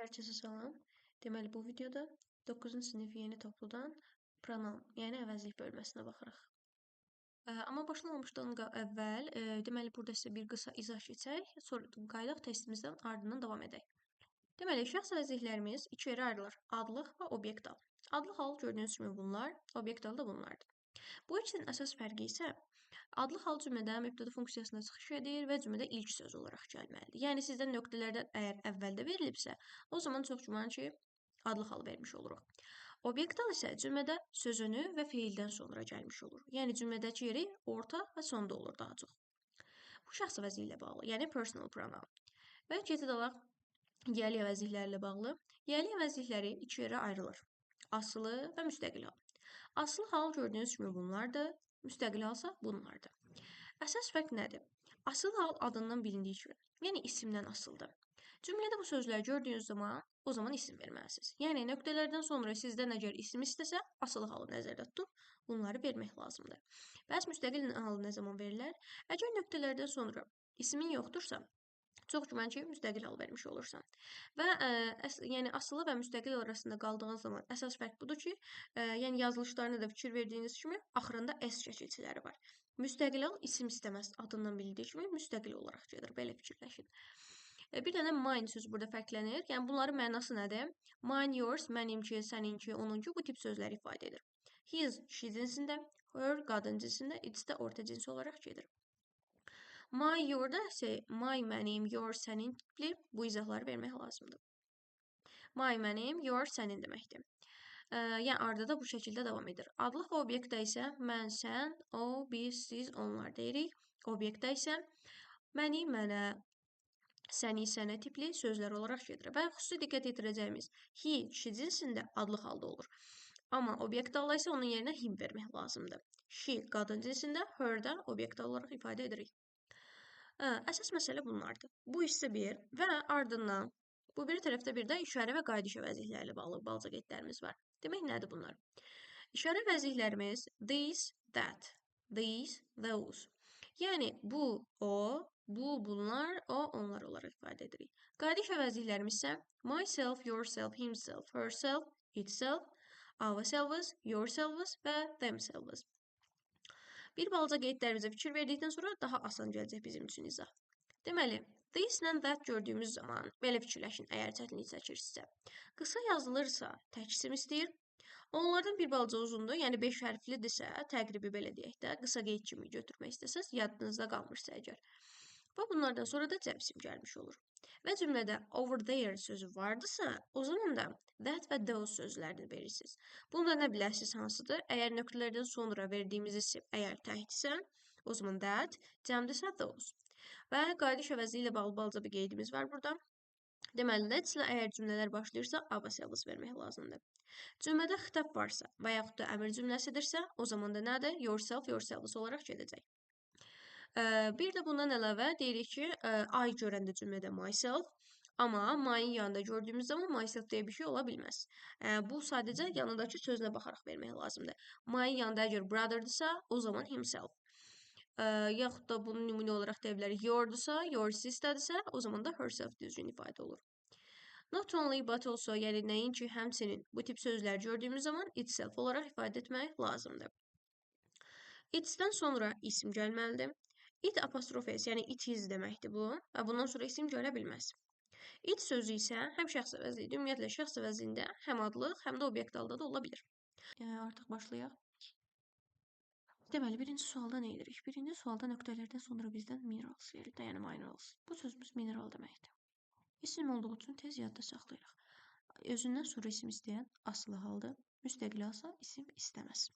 Hər kəsə salam. Deməli, bu videoda 9-cu sinif yeni topludan pronoun, yəni əvəzlik bölməsinə baxırıq. Amma başlamamışdan əvvəl, deməli, burada sizə bir qısa izah keçək, sonra qayıdaq testimizdən ardından davam edək. Deməli, şəxs əvəzliklərimiz iki yerə ayrılır. Adlıq və obyekt hal. Adlıq hal gördüyünüz kimi bunlar, obyekt hal da bunlardır. Bu ikisinin əsas fərqi isə adlıq hal cümlədə mübtəda funksiyasına çıxış edir və cümlədə ilk söz olaraq gəlməlidir. Yəni sizdən nöqtələrdən əgər əvvəldə verilibsə, o zaman çox güman ki, adlıq hal vermiş oluruq. Obyekt hal isə cümlədə sözünü və feildən sonra gəlmiş olur. Yəni cümlədəki yeri orta və sonda olur daha çox. Bu şəxs əvəzliyi ilə bağlı, yəni personal pronoun. Və keçid alaq yiyəli əvəzliklərlə bağlı. Yiyəli əvəzlikləri iki yerə ayrılır. Asılı və müstəqil hal. Asılı hal gördüyünüz kimi bunlardır. Müstəqil halsa bunlardır. Əsas fərq nədir? Asılı hal adından bilindiyi kimi, yəni isimdən asılıdır. Cümlədə bu sözləri gördüyünüz zaman o zaman isim verməlisiniz. Yəni nöqtələrdən sonra sizdən əgər isim istəsə, asılı halı nəzərdə tutub bunları vermək lazımdır. Bəs müstəqil halı nə zaman verilər? Əgər nöqtələrdən sonra ismin yoxdursa, çox güman ki, müstəqil hal vermiş olursan. Və yəni asılı və müstəqil arasında qaldığın zaman əsas fərq budur ki, yəni yazılışlarına da fikir verdiyiniz kimi axırında S şəkilçiləri var. Müstəqil hal isim istəməz, adından bilindiyi kimi müstəqil olaraq gedir. Belə fikirləşin. Bir dənə mine sözü burada fərqlənir. Yəni bunların mənası nədir? Mine, yours, mənimki, səninki, onunki bu tip sözləri ifadə edir. His, she cinsində, her qadın cinsində, its də orta cins olaraq gedir. My, your-da isə my mənim, your sənin tipli bu izahları vermək lazımdır. My mənim, your sənin deməkdir. Yəni arada da bu şəkildə davam edir. Adlıq və obyektdə isə mən, sən, o, biz, siz, onlar deyirik. Obyektdə isə məni, mənə, səni, sənə tipli sözlər olaraq gedir. Və xüsusi diqqət yetirəcəyimiz he, she cinsində adlıq halda olur. Amma obyekt halda isə onun yerinə him vermək lazımdır. She qadın cinsində, her də obyekt olaraq ifadə edirik. Əsas məsələ bunlardır. Bu hissə bir və ardından bu bir tərəfdə bir də işarə və qayıdış əvəzlikləri ilə bağlı balaca qeydlərimiz var. Demək, nədir bunlar? İşarə əvəzliklərimiz this, that, these, those. Yəni, bu, o, bu, bunlar, o, onlar olaraq ifadə edirik. Qayıdış əvəzliklərimiz isə myself, yourself, himself, herself, itself, ourselves, yourselves və themselves. Bir balaca qeydlərimizə fikir verdikdən sonra daha asan gələcək bizim üçün izah. Deməli, this-lə that gördüyümüz zaman belə fikirləşin, əgər çətinlik çəkirsinizsə. Qısa yazılırsa tək isim istəyir. Onlardan bir balaca uzundur, yəni 5 hərflidirsə, təqribi belə deyək də, qısa qeyd kimi götürmək istəsəz, yadınızda qalmışsa əgər. Və bunlardan sonra da cəm isim gəlmiş olur. Və cümlədə over there sözü vardısa, o zaman da that və those sözlərini verirsiniz. Bunu da nə biləsiniz hansıdır? Əgər nöqtələrdən sonra verdiyimiz isim əgər təkdirsə, o zaman that, cəmdirsə those. Və qayıdış əvəzliyi ilə bağlı balaca bir qeydimiz var burada. Deməli, let's-lə əgər cümlələr başlayırsa, ourselves vermək lazımdır. Cümlədə xitab varsa və yaxud da əmr cümləsidirsə, o zaman da nədir? Yourself, yourselves olaraq gedəcək. Bir də bundan əlavə deyirik ki, I görəndə cümlədə myself, amma my-ın yanında gördüyümüz zaman myself deyə bir şey ola bilməz. Bu sadəcə yanındakı sözünə baxaraq vermək lazımdır. My-ın yanında əgər brother-dırsa, o zaman himself. Yaxud da bunu nümunə olaraq deyə bilərik your-dursa, your sister-dirsə, o zaman da herself düzgün ifadə olur. Not only but also, yəni nəinki, həmçinin bu tip sözlər gördüyümüz zaman itself olaraq ifadə etmək lazımdır. It's-dən sonra isim gəlməlidir. It apostrof s, yəni it is deməkdir bu və bundan sonra isim gələ bilməz. It sözü isə həm şəxs əvəzliyidir, ümumiyyətlə şəxs əvəzliyində həm adlıq, həm də obyekt halda da ola bilər. Artıq başlayaq. Deməli, birinci sualda nə edirik? Birinci sualda nöqtələrdən sonra bizdən minerals verildi, yəni minerals. Bu sözümüz mineral deməkdir. İsim olduğu üçün tez yadda saxlayırıq. Özündən sonra isim istəyən asılı haldır. Müstəqil halsa isim istəməz.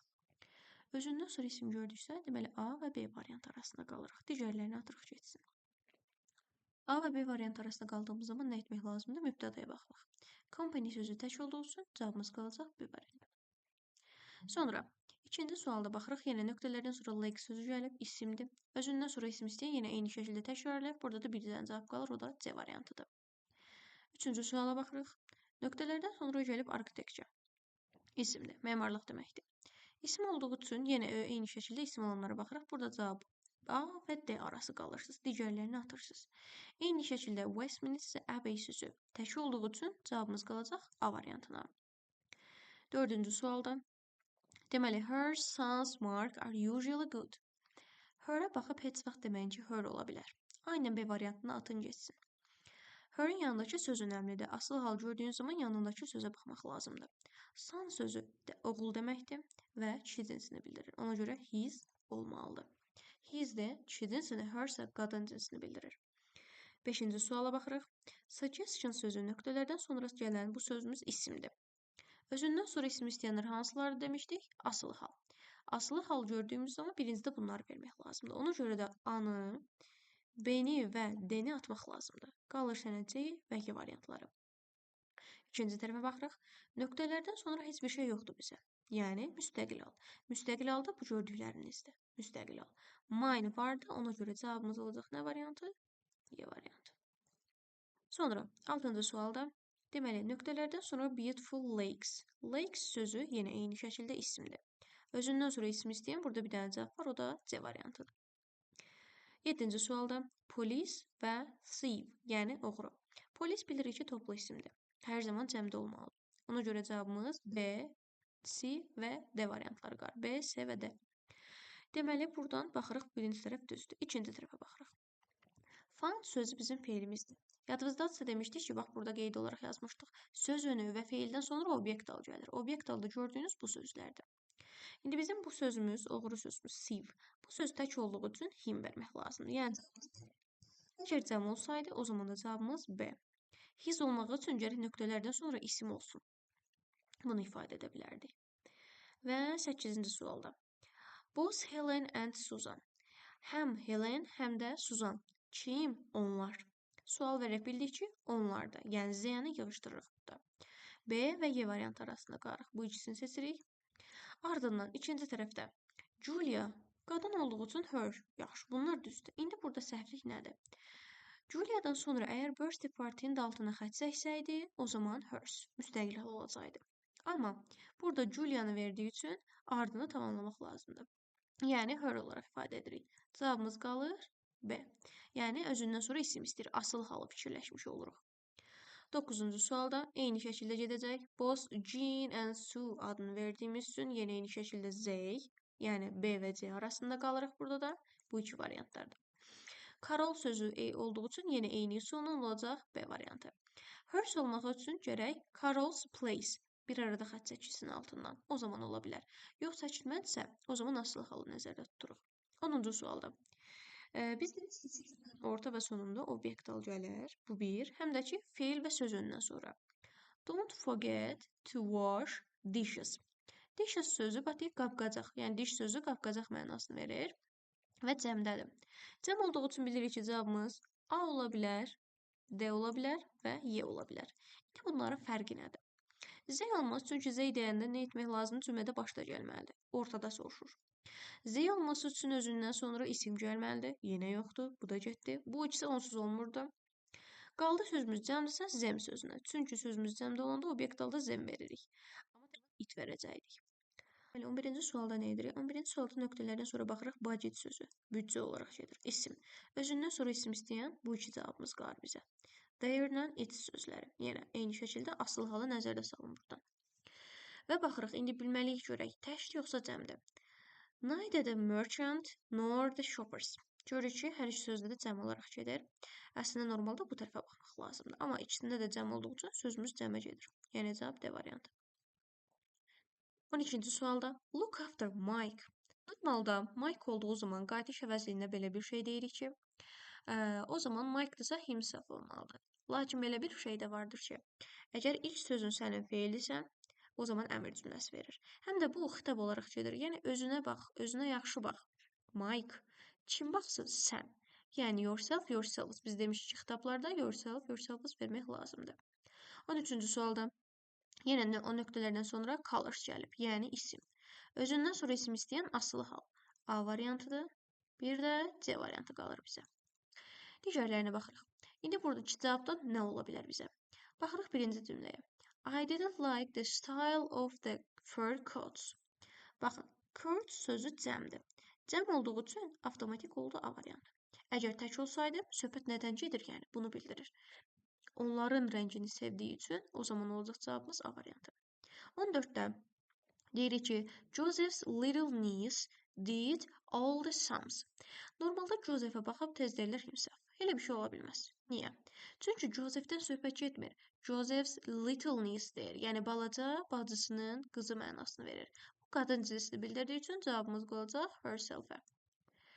Özündən sonra isim gördüksə, deməli A və B variantı arasında qalırıq. Digərlərini atırıq getsin. A və B variantı arasında qaldığımız zaman nə etmək lazımdır? Mübtədaya baxmaq. Company sözü tək olduğu üçün cavabımız qalacaq B variantı. Sonra ikinci sualda baxırıq. Yenə nöqtələrdən sonra leg sözü gəlib, isimdir. Özündən sonra isim istəyən yenə eyni şəkildə təkrarlayır. Burada da bir dənə cavab qalır, o da C variantıdır. Üçüncü suala baxırıq. Nöqtələrdən sonra gəlib architecture. İsimdir, memarlıq deməkdir. İsim olduğu üçün yenə eyni şəkildə isim olanlara baxırıq. Burada cavab A və D arası qalırsınız. Digərlərini atırsınız. Eyni şəkildə Westminster Abbey sözü tək olduğu üçün cavabımız qalacaq A variantına. Dördüncü sualda. Deməli, her sons Mark are usually good. Her'a baxıb heç vaxt deməyin ki, her ola bilər. Aynən B variantını atın getsin. Her'in yanındakı söz önəmlidir. Asıl hal gördüyün zaman yanındakı sözə baxmaq lazımdır. Son sözü də oğul deməkdir və kişi cinsini bildirir. Ona görə his olmalıdır. His də kişi cinsini, her isə qadın cinsini bildirir. Beşinci suala baxırıq. Suggestion sözü nöqtələrdən sonra gələn bu sözümüz isimdir. Özündən sonra isim istəyənlər hansıları demişdik? Asılı hal. Asılı hal gördüyümüz zaman birincidə bunları vermək lazımdır. Ona görə də A-nı, B-ni və D-ni atmaq lazımdır. Qalır sənə C və G variantları. İkinci tərəfə baxırıq. Nöqtələrdən sonra heç bir şey yoxdur bizə. Yəni, müstəqil hal. Müstəqil halda bu gördüklərinizdir. Müstəqil hal. Mine vardı, ona görə cavabımız olacaq nə variantı? Y variantı. Sonra, altıncı sualda, deməli, nöqtələrdən sonra beautiful lakes. Lakes sözü yenə eyni şəkildə isimdir. Özündən sonra isim istəyən burada bir dənə cavab var, o da C variantıdır. Yeddinci sualda polis və thief, yəni oğru. Polis bilirik ki, toplu isimdir. Hər zaman cəmdə olmalıdır. Ona görə cavabımız B, C və D variantları qalır. B, C və D. Deməli, buradan baxırıq, birinci tərəf düzdür. İkinci tərəfə baxırıq. Found sözü bizim fe'ilimizdir. Yadınızdadırsa demişdik ki, bax burada qeyd olaraq yazmışdıq. Söz önü və feildən sonra obyekt al gəlir. Obyekt alda gördüyünüz bu sözlərdir. İndi bizim bu sözümüz, oğru sözümüz thief. Bu söz tək olduğu üçün him vermək lazımdır. Yəni, əgər cəm olsaydı, o zaman da cavabımız B. His olmağı üçün gərək nöqtələrdən sonra isim olsun. Bunu ifadə edə bilərdik. Və 8-ci sualda. Both Helen and Susan. Həm Helen, həm də Susan. Kim? Onlar. Sual verərək bildik ki, onlar da. Yəni, Z-ni yığışdırırıq burada. B və Y variantı arasında qalırıq. Bu ikisini seçirik. Ardından ikinci tərəfdə Julia qadın olduğu üçün her. Yaxşı, bunlar düzdür. İndi burada səhvlik nədir? Julia'dan sonra əgər birthday party-nin də altına xətt çəksəydi, o zaman hers müstəqil hal olacaqdı. Amma burada Julia'nı verdiyi üçün ardını tamamlamaq lazımdır. Yəni her olaraq ifadə edirik. Cavabımız qalır B. Yəni özündən sonra isim istəyir. Asıl halı fikirləşmiş oluruq. 9-cu sualda eyni şəkildə gedəcək. Both Jean and Sue adını verdiyimiz üçün yenə eyni şəkildə Z, yəni B və C arasında qalırıq burada da bu iki variantlarda. Carol sözü E olduğu üçün yenə eyni sonun olacaq B variantı. Hers olmağı üçün gərək Carol's Place bir arada xətt çəkilsin altından. O zaman ola bilər. Yox çəkilmədisə, o zaman asılı halı nəzərdə tuturuq. 10-cu sualda. Biz demişdik ki, orta və sonunda obyekt al gəlir. Bu bir. Həm də ki, feil və söz önündən sonra. Don't forget to wash dishes. Dishes sözü batik qab-qacaq, yəni dish sözü qab-qacaq mənasını verir və cəmdədir. Cəm olduğu üçün bilirik ki, cavabımız A ola bilər, D ola bilər və Y ola bilər. İndi bunların fərqi nədir? Z olmaz, çünki Z deyəndə nə etmək lazımdır? Cümlədə başda gəlməlidir. Ortada soruşur. Z olması üçün özündən sonra isim gəlməlidir. Yenə yoxdur. Bu da getdi. Bu ikisi onsuz olmurdu. Qaldı sözümüz cəmdirsə zem sözünə. Çünki sözümüz cəmdə olanda obyekt alda zem veririk. Amma it verəcəkdik. Deməli, 11-ci sualda nə edirik? 11-ci sualda nöqtələrdən sonra baxırıq budget sözü. Büdcə olaraq gedir. İsim. Özündən sonra isim istəyən bu iki cavabımız qalır bizə. Their-lə its sözləri. Yenə eyni şəkildə asıl halı nəzərdə salın buradan. Və baxırıq, indi bilməliyik görək, təkdir yoxsa cəmdir. Neither the merchant nor the shoppers. Görürük ki, hər iki sözdə də cəm olaraq gedir. Əslində, normalda bu tərəfə baxmaq lazımdır. Amma ikisində də cəm olduğu üçün sözümüz cəmə gedir. Yəni, cavab D variantı. 12-ci sualda look after Mike. Normalda Mike olduğu zaman qayıdış əvəzliyində belə bir şey deyirik ki, o zaman Mike-dırsa himself olmalıdır. Lakin belə bir şey də vardır ki, əgər ilk sözün sənin feildirsə, o zaman əmr cümləsi verir. Həm də bu xitab olaraq gedir. Yəni özünə bax, özünə yaxşı bax. Mike, kim baxsın? Sən. Yəni yourself, yourselves. Biz demişik ki, xitablarda yourself, yourselves vermək lazımdır. 13-cü sualda yenə o nöqtələrdən sonra colors gəlib, yəni isim. Özündən sonra isim istəyən asılı hal. A variantıdır. Bir də C variantı qalır bizə. Digərlərinə baxırıq. İndi buradakı cavabdan nə ola bilər bizə? Baxırıq birinci cümləyə. I didn't like the style of the fur coats. Baxın, coat sözü cəmdir. Cəm olduğu üçün avtomatik oldu A variantı. Əgər tək olsaydı, söhbət nədən gedir, yəni bunu bildirir. Onların rəngini sevdiyi üçün o zaman olacaq cavabımız A variantı. 14-də deyirik ki, Joseph's little niece did all the sums. Normalda Joseph'ə baxıb tez deyirlər himself. Elə bir şey ola bilməz. Niyə? Çünki Joseph'dən söhbət getmir. Joseph's little niece deyir. Yəni balaca bacısının qızı mənasını verir. Bu qadın cinsini bildirdiyi üçün cavabımız qalacaq herself-ə.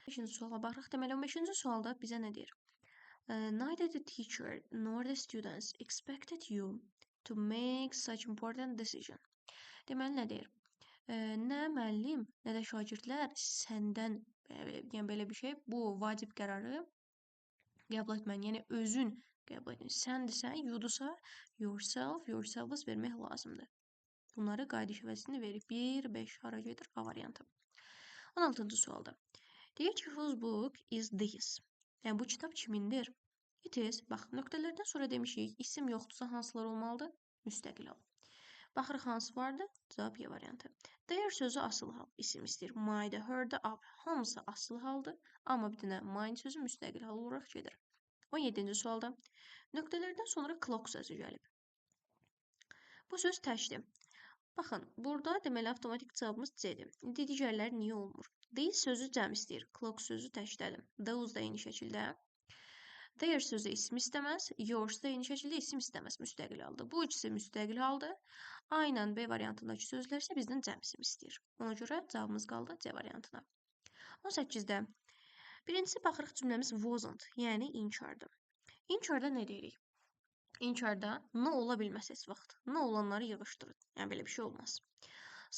15-ci suala baxırıq. Deməli, 15-ci sualda bizə nə deyir? Neither the teacher nor the students expected you to make such important decision. Deməli, nə deyir? Nə müəllim, nə də şagirdlər səndən, yəni belə bir şey, bu vacib qərarı qəbul etmən, yəni özün qəbul etmən. Səndirsə, you-dursa, yourself, yourselves vermək lazımdır. Bunları qayıdış əvəzini verir. 1, 5 hara gedir? A variantı. 16-cı sualda. Deyir ki, whose book is this? Yəni, bu kitab kimindir? It is. Bax, nöqtələrdən sonra demişik, isim yoxdursa hansılar olmalıdır? Müstəqil hal. Baxırıq, hansı vardı? Cavab Y variantı. Their sözü asılı hal, isim istəyir. My da, her da, our. Hamısı asılı haldır. Amma bir dənə mine sözü müstəqil hal olaraq gedir. 17-ci sualda. Nöqtələrdən sonra clock sözü gəlib. Bu söz təkdir. Baxın, burada deməli avtomatik cavabımız C-dir. İndi digərləri niyə olmur? These sözü cəm istəyir. Clock sözü təkdədir. Those da eyni şəkildə. Their sözü isim istəməz. Yours da eyni şəkildə isim istəməz. Müstəqil haldır. Bu ikisi müstəqil haldır. A ilə B variantındakı sözlər isə bizdən cəm isim istəyir. Ona görə cavabımız qaldı C variantına. 18-də. Birincisi baxırıq cümləmiz wasn't, yəni inkardır. İnkarda nə deyirik? İnkarda nə ola bilməz heç vaxt. Nə olanları yığışdırın. Yəni belə bir şey olmaz.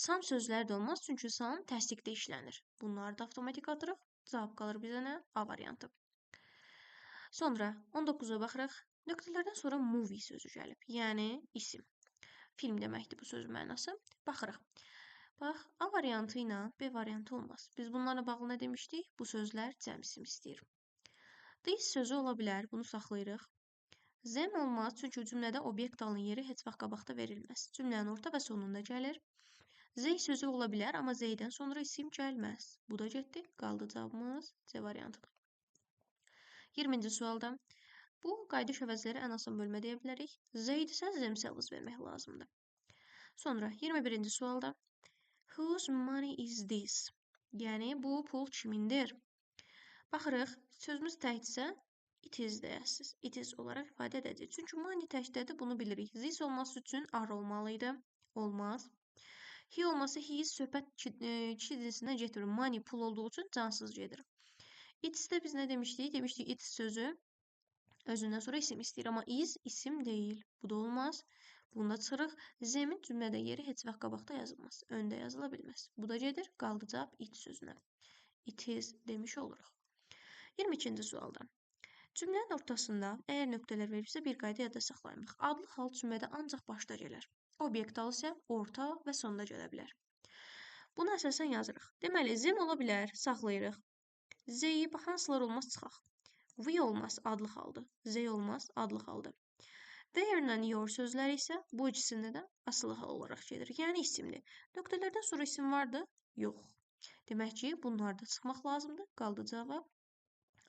Some sözləri də olmaz, çünki some təsdiqdə işlənir. Bunları da avtomatik atırıq. Cavab qalır bizə nə? A variantı. Sonra 19-a baxırıq. Nöqtələrdən sonra movie sözü gəlib. Yəni isim. Film deməkdir bu sözün mənası. Baxırıq. Bax, A variantı ilə B variantı olmaz. Biz bunlarla bağlı nə demişdik? Bu sözlər cəm isim istəyir. This sözü ola bilər. Bunu saxlayırıq. Them olmaz, çünki cümlədə obyekt alın yeri heç vaxt qabaqda verilməz. Cümlənin orta və sonunda gəlir. They sözü ola bilər, amma they-dən sonra isim gəlməz. Bu da getdi. Qaldı cavabımız C variantıdır. 20-ci sualda. Bu qayıdış əvəzləri ən asan bölmə deyə bilərik. They-dirsə themselves vermək lazımdır. Sonra 21-ci sualda. Whose money is this? Yəni bu pul kimindir? Baxırıq, sözümüz təkdirsə it is deyəsiniz. It is olaraq ifadə edəcək. Çünki money təkdədir, bunu bilirik. This olması üçün are olmalı idi. Olmaz. He olması his söhbət kişi cinsindən getmir. Money pul olduğu üçün cansız gedir. It's-də biz nə demişdik? Demişdik it sözü özündən sonra isim istəyir. Amma is isim deyil. Bu da olmaz. Bunu da çıxırıq. Them'in cümlədə yeri heç vaxt qabaqda yazılmaz. Öndə yazıla bilməz. Bu da gedir. Qaldı cavab it sözünə. It is demiş oluruq. 22-ci sualda. Cümlənin ortasında əgər nöqtələr verilibsə bir qayda yadda saxlayın. Adlı hal cümlədə ancaq başda gələr. Obyekt hal isə orta və sonda gələ bilər. Buna əsasən yazırıq. Deməli, them ola bilər, saxlayırıq. They-i hansılar olmaz çıxaq. We olmaz, adlı haldır. They olmaz, adlı haldır. Their-lə your sözləri isə bu ikisində də asılı hal olaraq gedir. Yəni isimdir. Nöqtələrdən sonra isim vardı? Yox. Demək ki, bunlar da çıxmaq lazımdır. Qaldı cavab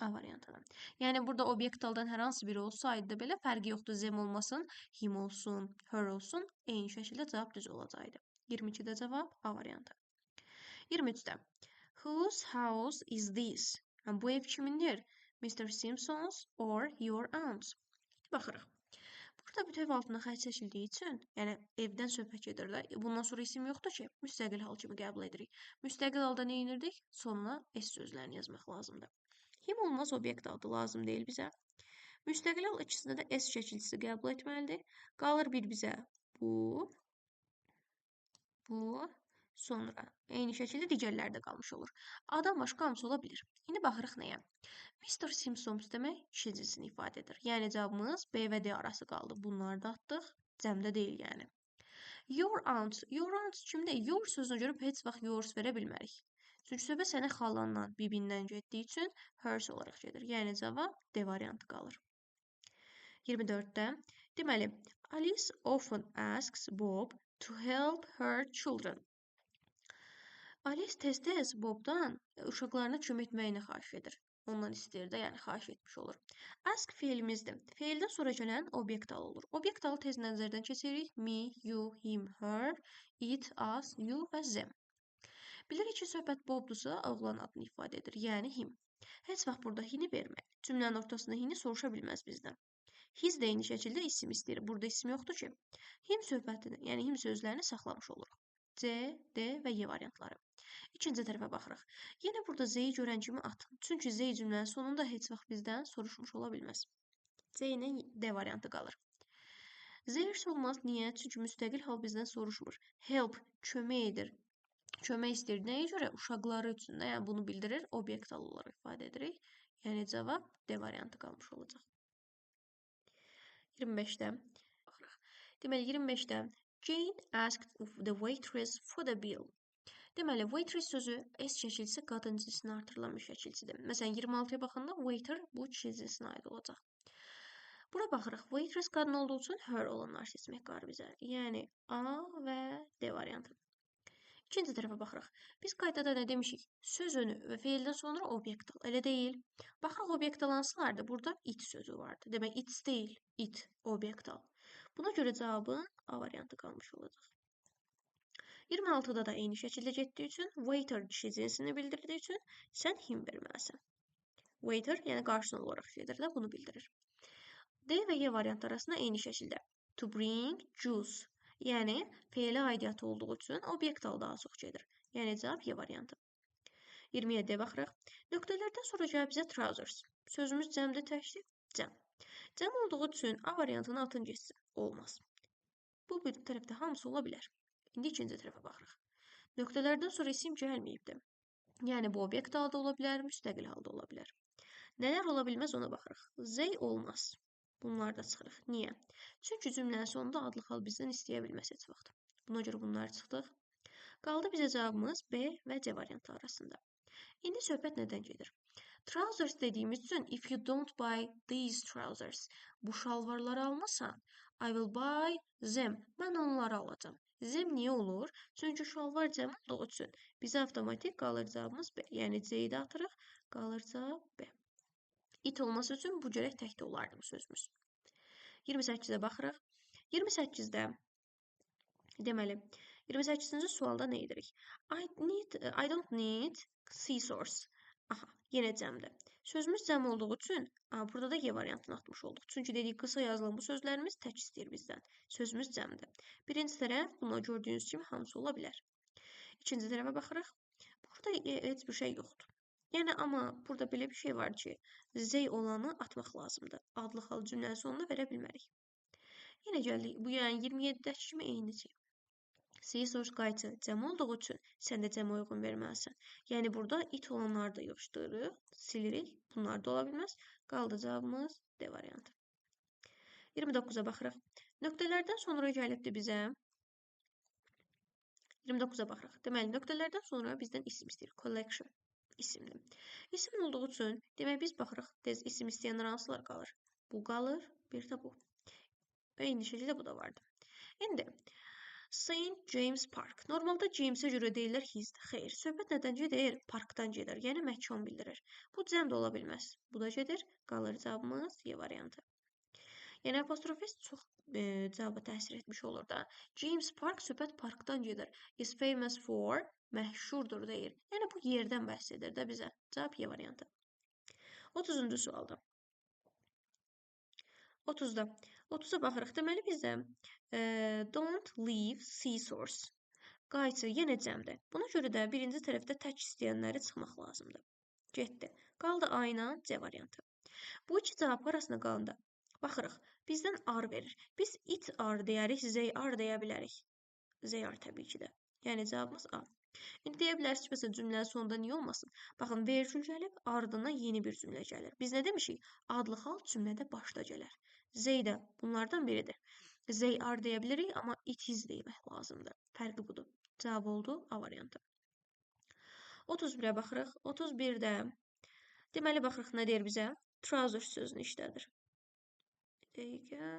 A variantına. Yəni burada obyekt haldan hər hansı biri olsaydı da belə fərqi yoxdur. Them olmasın, him olsun, her olsun. Eyni şəkildə cavab düz olacaqdı. 22-də cavab A variantı. 23-də. Whose house is this? Yəni, bu ev kimindir? Mr. Simpson's or your aunt's? Baxırıq. Burada bütöv altına xətt çəkildiyi üçün, yəni evdən söhbət gedir də, bundan sonra isim yoxdur ki, müstəqil hal kimi qəbul edirik. Müstəqil halda nə edirdik? Sonuna S sözlərini yazmaq lazımdır. Him olmaz, obyekt adı lazım deyil bizə. Müstəqil hal ikisində də S şəkilçisi qəbul etməlidir. Qalır bir bizə bu, bu, sonra eyni şəkildə digərləri də qalmış olur. A-dan başqa hamısı ola bilir. İndi baxırıq nəyə? Mr. Simpsons demək kişi cinsini ifadə edir. Yəni cavabımız B və D arası qaldı. Bunları da atdıq. Cəmdə deyil yəni. Your aunt. Your aunt kimdə? Your sözünə görə heç vaxt yours verə bilmərik. Çünki söhbət sənin xalandan, bibindən getdiyi üçün hers olaraq gedir. Yəni cavab D variantı qalır. 24-də. Deməli, Alice often asks Bob to help her children. Alice tez-tez Bobdan uşaqlarına kömək etməyini xahiş edir. Ondan istəyir də, yəni xahiş etmiş olur. Ask fe'ilimizdir. Feildən sonra gələn obyekt alı olur. Obyekt alı tez nəzərdən keçiririk. Me, you, him, her, it, us, you və them. Bilirik ki, söhbət Bobdursa, oğlan adını ifadə edir, yəni him. Heç vaxt burada hini vermək. Cümlənin ortasında hini soruşa bilməz bizdən. His də eyni şəkildə isim istəyir. Burada isim yoxdur ki. Him söhbətini, yəni him sözlərini saxlamış oluruq. C, D və Y variantları. İkinci tərəfə baxırıq. Yenə burada Z-yi görən kimi atın. Çünki Z cümlənin sonunda heç vaxt bizdən soruşmuş ola bilməz. C ilə D variantı qalır. Z olmaz. Niyə? Çünki müstəqil hal bizdən soruşmur. Help, kömək edir. Kömək istəyir. Nəyə görə? Uşaqları üçün də, yəni bunu bildirir. Obyekt hal olaraq ifadə edirik. Yəni cavab D variantı qalmış olacaq. 25-də baxırıq. Deməli 25-də Jane asked the waitress for the bill. Deməli, waitress sözü S şəkilçisi qadın cinsinə artırılan bir şəkilçidir. Məsələn, 26-ya baxanda waiter bu kişi cinsinə aid olacaq. Bura baxırıq. Waitress qadın olduğu üçün her olanlar seçmək qalır bizə. Yəni A və D variantı. İkinci tərəfə baxırıq. Biz qaydada nə demişik? Söz önü və feildən sonra obyekt al. Elə deyil. Baxırıq obyekt al hansılardır? Burada it sözü vardı. Demək, it deyil, it obyekt al. Buna görə cavabın A variantı qalmış olacaq. 26-da da eyni şəkildə getdiyi üçün waiter kişi cinsini bildirdiyi üçün sən him verməlisən. Waiter, yəni qarşın olaraq gedir də bunu bildirir. D və Y variantı arasında eyni şəkildə to bring juice, yəni feilə aidiyyatı olduğu üçün obyekt al daha çox gedir. Yəni cavab Y variantı. 27-yə baxırıq. Nöqtələrdən sonra gəlib bizə trousers. Sözümüz cəmdir, təkdir, cəm. Cəm olduğu üçün A variantını atın getsin. Olmaz. Bu bir tərəfdə hamısı ola bilər. İndi ikinci tərəfə baxırıq. Nöqtələrdən sonra isim gəlməyibdir. Yəni bu obyekt halda ola bilər, müstəqil halda ola bilər. Nələr ola bilməz ona baxırıq. Z olmaz. Bunları da çıxırıq. Niyə? Çünki cümlənin sonunda adlı hal bizdən istəyə bilməz heç vaxt. Buna görə bunları çıxdıq. Qaldı bizə cavabımız B və C variantı arasında. İndi söhbət nədən gedir? Trousers dediyimiz üçün if you don't buy these trousers, bu şalvarları almasan, I will buy them. Mən onları alacağam. Them niyə olur? Çünki şalvar cəm olduğu üçün bizə avtomatik qalır cavabımız B. Yəni C-yi də atırıq, qalır cavab B. It olması üçün bu gərək təkdə olardı bu sözümüz. 28-ə baxırıq. 28-də deməli, 28-ci sualda nə edirik? I don't need scissors. Aha, yenə cəmdir. Sözümüz cəm olduğu üçün burada da Y variantını atmış olduq. Çünki dedik qısa yazılan bu sözlərimiz tək istəyir bizdən. Sözümüz cəmdir. Birinci tərəf buna gördüyünüz kimi hamısı ola bilər. İkinci tərəfə baxırıq. Burada heç bir şey yoxdur. Yəni amma burada belə bir şey var ki, Z olanı atmaq lazımdır. Adlı hal cümlənin sonunda verə bilmərik. Yenə gəldik. Bu yəni 27-dəki kimi eynici. Scissors qayçı cəm olduğu üçün sən də cəmə uyğun verməlisən. Yəni burada it olanları da yığışdırırıq, silirik. Bunlar da ola bilməz. Qaldı cavabımız D variantı. 29-a baxırıq. Nöqtələrdən sonra gəlibdir bizə. 29-a baxırıq. Deməli, nöqtələrdən sonra bizdən isim istəyir. Collection isimdir. İsim olduğu üçün, demək biz baxırıq, tez isim istəyənlər hansılar qalır? Bu qalır, bir də bu. Və eyni şəkildə bu da vardı. İndi Saint James Park. Normalda James'e görə deyirlər his. Xeyr, söhbət nədən gedir? Parkdan gedir, yəni məkan bildirir. Bu cəm də ola bilməz. Bu da gedir. Qalır cavabımız Y variantı. Yəni apostrof S çox cavaba təsir etmiş olur da. James Park söhbət parkdan gedir. Is famous for məşhurdur deyir. Yəni bu yerdən bəhs edir də bizə. Cavab Y variantı. 30-cu sualda. 30-da. 30-a baxırıq. Deməli bizə don't leave scissors. Qayçı yenə cəmdir. Buna görə də birinci tərəfdə tək istəyənləri çıxmaq lazımdır. Getdi. Qaldı A ilə C variantı. Bu iki cavab arasında qalanda baxırıq. Bizdən R verir. Biz it R deyərik, Z R deyə bilərik. Z R təbii ki də. Yəni cavabımız A. İndi deyə bilərsiniz ki, məsələn, cümlənin sonunda niyə olmasın? Baxın, vergül gəlib, ardından yeni bir cümlə gəlir. Biz nə demişik? Adlı hal cümlədə başda gələr. Z də bunlardan biridir. Z R deyə bilirik, amma it is demək lazımdır. Fərqi budur. Cavab oldu A variantı. 31-ə baxırıq. 31-də deməli baxırıq nə deyir bizə? Trousers sözünü işlədir. Bir dəqiqə.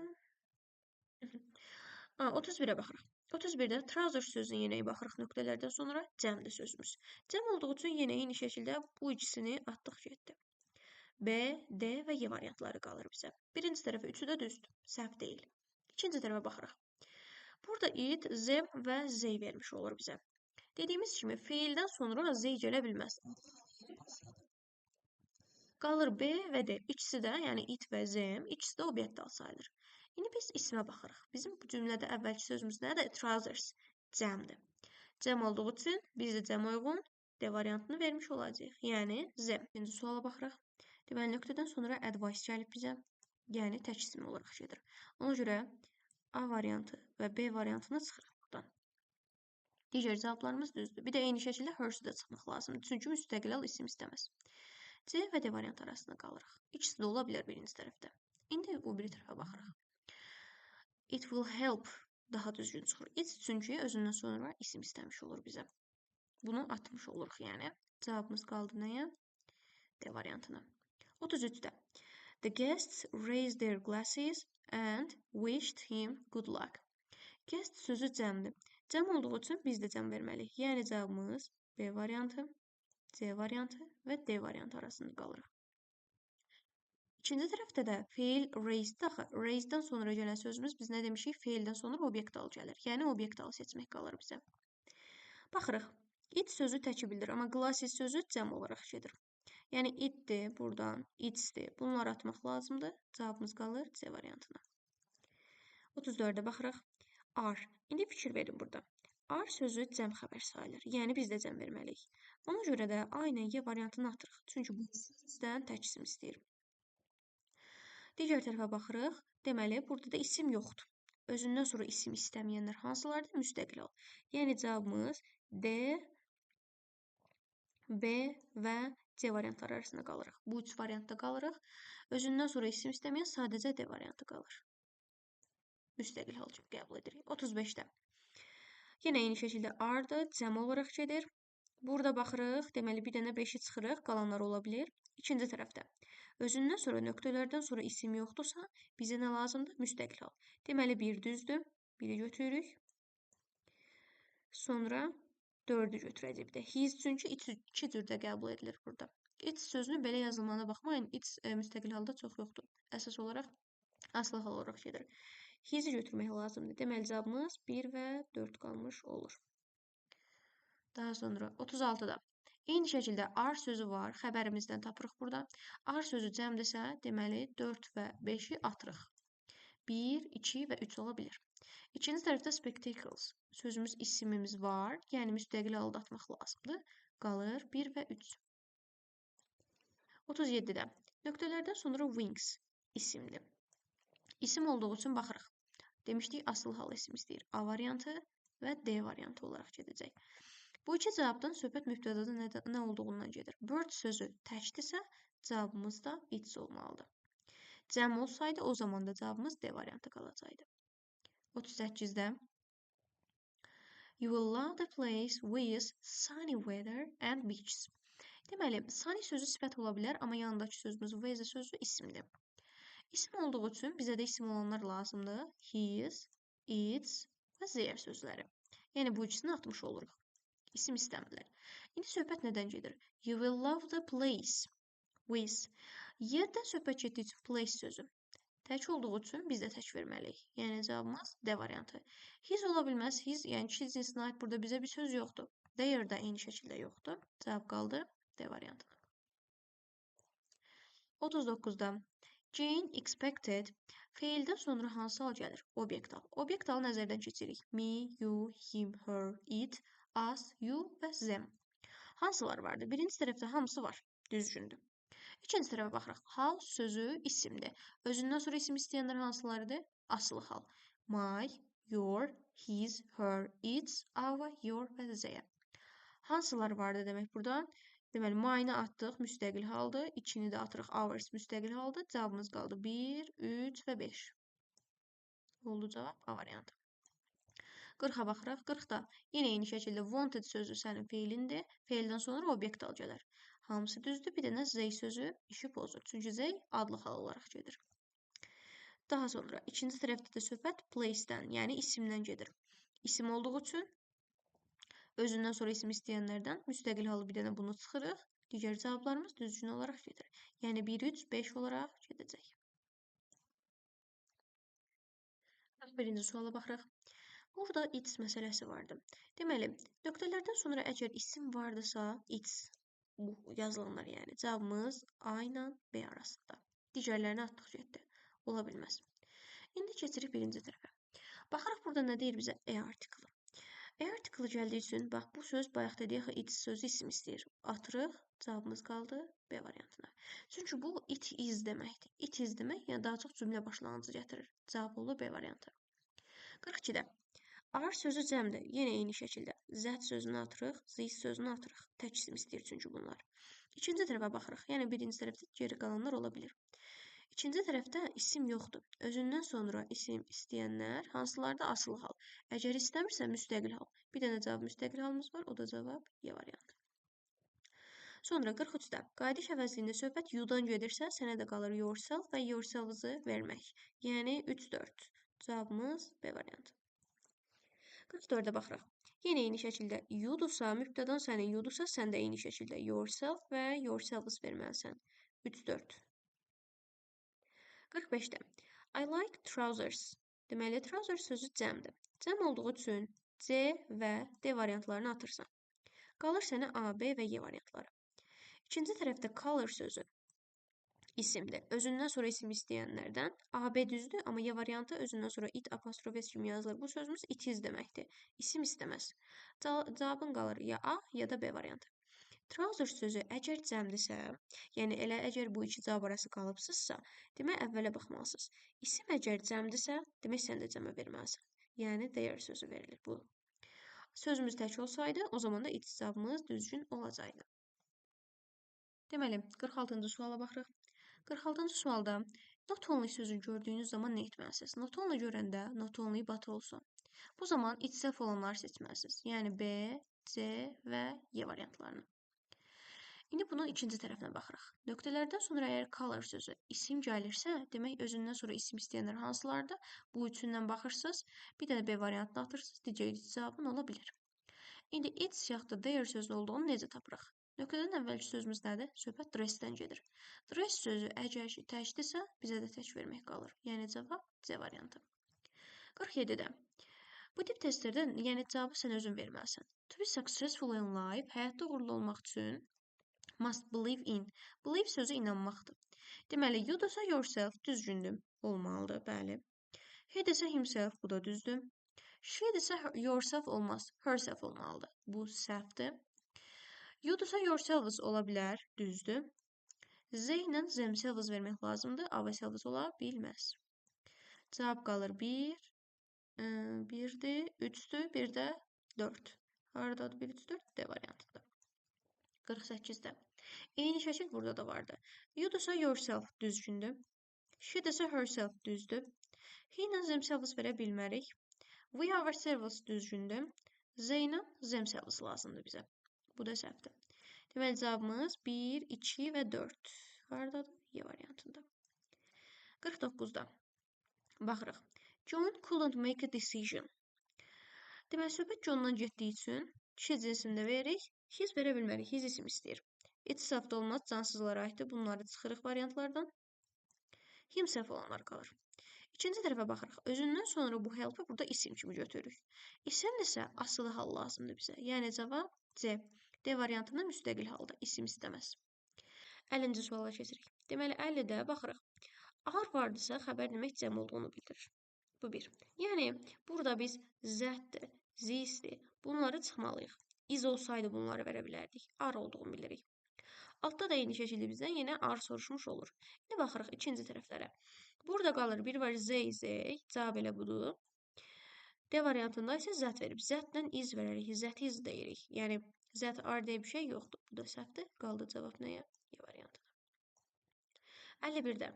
31-ə baxırıq. 31-də trousers sözünə yenə baxırıq nöqtələrdən sonra cəmdir sözümüz. Cəm olduğu üçün yenə eyni şəkildə bu ikisini atdıq getdi. B, D və Y variantları qalır bizə. Birinci tərəfə üçü də düzdür, səhv deyil. İkinci tərəfə baxırıq. Burada it, zem və zey vermiş olur bizə. Dediyimiz kimi feildən sonra zey gələ bilməz. Qalır B və D. İkisi də, yəni it və zem, ikisi də obyekt al sayılır. İndi biz ismə baxırıq. Bizim bu cümlədə əvvəlki sözümüz nədir? Trousers, cəmdir. Cəm olduğu üçün biz də cəmə uyğun D variantını vermiş olacağıq. Yəni Z. İkinci suala baxırıq. Deməli, nöqtədən sonra advice gəlib bizə. Yəni tək isim olaraq gedir. Ona görə A variantı və B variantını çıxırıq buradan. Digər cavablarımız düzdür. Bir də eyni şəkildə her-ü də çıxmaq lazımdır. Çünki müstəqil hal isim istəməz. C və D variantı arasında qalırıq. İkisi də ola bilər birinci tərəfdə. İndi bu biri tərəfə baxırıq. It will help daha düzgün çıxır. It çünki özündən sonra isim istəmiş olur bizə. Bunu atmış oluruq yəni. Cavabımız qaldı nəyə? D variantına. 33-də. The guests raised their glasses and wished him good luck. Guest sözü cəmdir. Cəm olduğu üçün biz də cəm verməliyik. Yəni cavabımız B variantı, C variantı və D variantı arasında qalırıq. İkinci tərəfdə də feil raised axı. Raised-dən sonra gələn sözümüz biz nə demişik? Feildən sonra obyekt al gəlir. Yəni obyekt al seçmək qalır bizə. Baxırıq. It sözü təki bildirir, amma glasses sözü cəm olaraq gedir. Yəni itdir buradan, itsdir. Bunları atmaq lazımdır. Cavabımız qalır C variantına. 34-ə baxırıq. Are. İndi fikir verin burada. Are sözü cəm xəbər sayılır. Yəni biz də cəm verməliyik. Ona görə də A ilə Y variantını atırıq. Çünki bu bizdən tək isim istəyir. Digər tərəfə baxırıq. Deməli, burada da isim yoxdur. Özündən sonra isim istəməyənlər hansılardır? Müstəqil hal. Yəni cavabımız D, B və C variantları arasında qalırıq. Bu üç variantda qalırıq. Özündən sonra isim istəməyən sadəcə D variantı qalır. Müstəqil hal kimi qəbul edirik. 35-də. Yenə eyni şəkildə are-dır, cəm olaraq gedir. Burada baxırıq, deməli bir dənə 5-i çıxırıq, qalanlar ola bilər. İkinci tərəfdə. Özündən sonra nöqtələrdən sonra isim yoxdursa, bizə nə lazımdır? Müstəqil hal. Deməli 1 düzdür, 1-i götürürük. Sonra 4-ü götürəcəyik bir də. His çünki iki cürdə qəbul edilir burada. Its sözünün belə yazılmağına baxmayın, its müstəqil halda çox yoxdur. Əsas olaraq asılı hal olaraq gedir. His-i götürmək lazımdır. Deməli cavabımız 1 və 4 qalmış olur. Daha sonra 36-da. Eyni şəkildə are sözü var. Xəbərimizdən tapırıq burada. Are sözü cəmdirsə, deməli 4 və 5-i atırıq. 1, 2 və 3 ola bilər. İkinci tərəfdə spectacles sözümüz isimimiz var. Yəni müstəqil halda atmaq lazımdır. Qalır 1 və 3. 37-də. Nöqtələrdən sonra wings isimdir. İsim olduğu üçün baxırıq. Demişdik, asıl hal isim istəyir. A variantı və D variantı olaraq gedəcək. Bu iki cavabdan söhbət mübtədada nə olduğundan gedir. Bird sözü təkdirsə, cavabımız da its olmalıdır. Cəm olsaydı, o zaman da cavabımız D variantı qalacaqdı. 38-də You will love the place with sunny weather and beaches. Deməli, sunny sözü sifət ola bilər, amma yanındakı sözümüz weather sözü isimdir. İsim olduğu üçün bizə də isim olanlar lazımdır. His, its və their sözləri. Yəni, bu ikisini atmış oluruq. İsim istəmirlər. İndi söhbət nədən gedir? You will love the place with. Yerdən söhbət getdiyi üçün place sözü tək olduğu üçün biz də tək verməliyik. Yəni, cavabımız D variantı. His ola bilməz. His, yəni kişi cinsinə aid burada bizə bir söz yoxdur. Their də eyni şəkildə yoxdur. Cavab qaldı D variantına. 39-da Jane expected feildən sonra hansı hal gəlir? Obyekt hal. Obyekt halı nəzərdən keçirik. Me, you, him, her, it, us, you və them. Hansılar vardı? Birinci tərəfdə hamısı var. Düzgündür. İkinci tərəfə baxırıq. House sözü isimdir. Özündən sonra isim istəyənlər hansılarıdır? Asılı hal. My, your, his, her, its, our, your və their. Hansılar vardı demək burada? Deməli, my-ni atdıq, müstəqil haldır. İkini də atırıq, ours müstəqil haldır. Cavabımız qaldı 1, 3 və 5. Oldu cavab A variantı. 40-a baxırıq. 40-da yenə eyni şəkildə wanted sözü sənin feilindir. Feildən sonra obyekt hal gələr. Hamısı düzdür. Bir dənə they sözü işi pozur. Çünki they adlı hal olaraq gedir. Daha sonra ikinci tərəfdə də söhbət place-dən, yəni isimdən gedir. İsim olduğu üçün özündən sonra isim istəyənlərdən müstəqil halı bir dənə bunu çıxırıq. Digər cavablarımız düzgün olaraq gedir. Yəni 1, 3, 5 olaraq gedəcək. 41-ci suala baxırıq. Burada it's məsələsi vardı. Deməli, nöqtələrdən sonra əgər isim vardısa, it's, bu yazılanlar yəni, cavabımız A ilə B arasında. Digərlərini atdıq getdi. Ola bilməz. İndi keçirik birinci tərəfə. Baxırıq burada nə deyir bizə? E artiklı. E artiklı gəldiyi üçün, bax bu söz bayaq dedik axı it sözü isim istəyir. Atırıq, cavabımız qaldı B variantına. Çünki bu it is deməkdir. It is demək, yəni daha çox cümlə başlanğıcı gətirir. Cavab olur B variantı. 42-də. Are sözü cəmdir. Yenə eyni şəkildə. That sözünü atırıq, this sözünü atırıq. Tək isim istəyir çünki bunlar. İkinci tərəfə baxırıq. Yəni birinci tərəfdə geri qalanlar ola bilir. İkinci tərəfdə isim yoxdur. Özündən sonra isim istəyənlər hansılarda asılı hal. Əgər istəmirsə müstəqil hal. Bir dənə cavab müstəqil halımız var. O da cavab Y variantı. Sonra 43-də qayıdış əvəzliyində söhbət you-dan gedirsə, sənə də qalır yourself və yourselves-ı vermək. Yəni 3-4. Cavabımız B variantı. 44-ə baxırıq. Yenə eyni şəkildə you-dursa, mübtədan sənin you-dursa, sən də eyni şəkildə yourself və yourselves verməlisən. 3-4. 45-də I like trousers. Deməli, trousers sözü cəmdir. Cəm olduğu üçün C və D variantlarını atırsan. Qalır sənə A, B və Y variantları. İkinci tərəfdə color sözü isimdir. Özündən sonra isim istəyənlərdən A, B düzdür, amma Y variantı özündən sonra it apostrof s kimi yazılır. Bu sözümüz it is deməkdir. İsim istəməz. Cavabın qalır ya A, ya da B variantı. Trousers sözü əgər cəmdirsə, yəni elə əgər bu iki cavab arası qalıbsınızsa, demək əvvələ baxmalısınız. İsim əgər cəmdirsə, demək sən də cəmə verməlisən. Yəni their sözü verilir bu. Sözümüz tək olsaydı, o zaman da it cavabımız düzgün olacaqdı. Deməli, 46-cı suala baxırıq. 46-cı sualda not only sözünü gördüyünüz zaman nə etməlisiniz? Not only görəndə not only but also. Bu zaman itself olanları seçməlisiniz. Yəni B, C və Y variantlarını. İndi bunun ikinci tərəfinə baxırıq. Nöqtələrdən sonra əgər color sözü isim gəlirsə, demək özündən sonra isim istəyənlər hansılardır? Bu üçündən baxırsınız, bir dənə B variantını atırsınız, digər cavabın ola bilir. İndi its yaxud da their sözünün olduğunu necə tapırıq? Nöqtədən əvvəlki sözümüz nədir? Söhbət dress-dən gedir. Dress sözü əgər ki təkdirsə, bizə də tək vermək qalır. Yəni cavab C variantı. 47-də. Bu tip testlərdə, yəni cavabı sən özün verməlisən. To be successful in life, həyatda uğurlu olmaq üçün must believe in. Believe sözü inanmaqdır. Deməli, you desə yourself düzgündür. Olmalıdır, bəli. He desə himself, bu da düzdür. She desə yourself olmaz, herself olmalıdır. Bu səhvdir. You desə yourselves ola bilər, düzdür. Z ilə themselves vermək lazımdır. Ourselves ola bilməz. Cavab qalır 1, 1-dir, 3-dür, bir də 4. Haradadır 1, 3, 4? D variantında. 48-də. Eyni şəkil burada da vardı. You desə yourself düzgündür. She desə herself düzdür. He ilə themselves verə bilmərik. We ourselves düzgündür. Z ilə themselves lazımdır bizə. Bu da səhvdir. Deməli, cavabımız 1, 2 və 4. Haradadır? Y variantında. 49-da. Baxırıq. John couldn't make a decision. Deməli, söhbət John'dan getdiyi üçün kişi cinsində veririk. His verə bilmərik. His isim istəyir. Itself da olmaz. Cansızlara aiddir. Bunları çıxırıq variantlardan. Himself olanlar qalır. İkinci tərəfə baxırıq. Özündən sonra bu help'i burada isim kimi götürürük. İsimdirsə asılı hal lazımdır bizə. Yəni cavab C. D variantında müstəqil halda isim istəməz. 50-ci suala keçirik. Deməli 50-də baxırıq. Are vardısa xəbər demək cəm olduğunu bildirir. Bu bir. Yəni burada biz that-dir, this-dir. Bunları çıxmalıyıq. Is olsaydı bunları verə bilərdik. Are olduğunu bilirik. Altda da eyni şəkildə bizdən yenə are soruşmuş olur. İndi baxırıq ikinci tərəflərə. Burada qalır bir var Z, Z. Cavab elə budur. D variantında isə that verib. That-lə is verərik. That is deyirik. Yəni that are deyə bir şey yoxdur. Bu da səhvdir. Qaldı cavab nəyə? Y variantına. 51-də.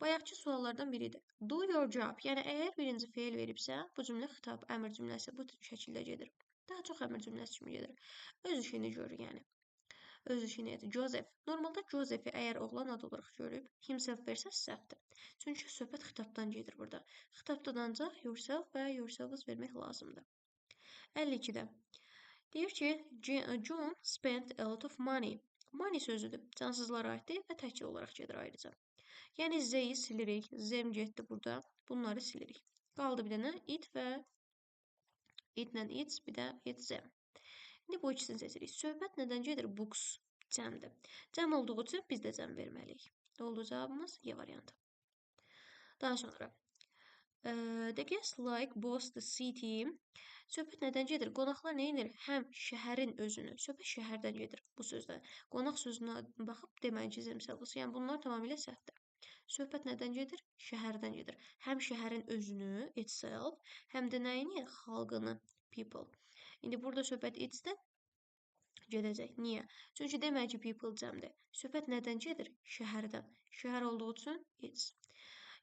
Bayaqki suallardan biridir. Do your job. Yəni əgər birinci feil veribsə, bu cümlə xitab, əmr cümləsi bu şəkildə gedir. Daha çox əmr cümləsi kimi gedir. Öz işini görür yəni. Öz işini et. Joseph. Normalda Joseph'i əgər oğlan adı olaraq görüb, himself versəz səhvdir. Çünki söhbət xitabdan gedir burada. Xitabdan ancaq yourself və yourselves vermək lazımdır. 52-də. Deyir ki, John spent a lot of money. Money sözüdür. Cansızlara aiddir və təkcə olaraq gedir ayrıca. Yəni Z-yi silirik. Zem getdi burada. Bunları silirik. Qaldı bir dənə it və itlə its, bir də it zem. İndi bu ikisini seçirik. Söhbət nədən gedir? Books cəmdir. Cəm olduğu üçün biz də cəm verməliyik. Oldu cavabımız Y variantı. Daha sonra the guests like both the city. Söhbət nədən gedir? Qonaqlar nə edir? Həm şəhərin özünü. Söhbət şəhərdən gedir bu sözdə. Qonaq sözünə baxıb deməyin ki, themselves. Yəni bunlar tamamilə səhvdir. Söhbət nədən gedir? Şəhərdən gedir. Həm şəhərin özünü, itself, həm də nəyini? Xalqını, people. İndi burada söhbət itsdən gedəcək. Niyə? Çünki demək ki, people cəmdir. Söhbət nədən gedir? Şəhərdən. Şəhər olduğu üçün its.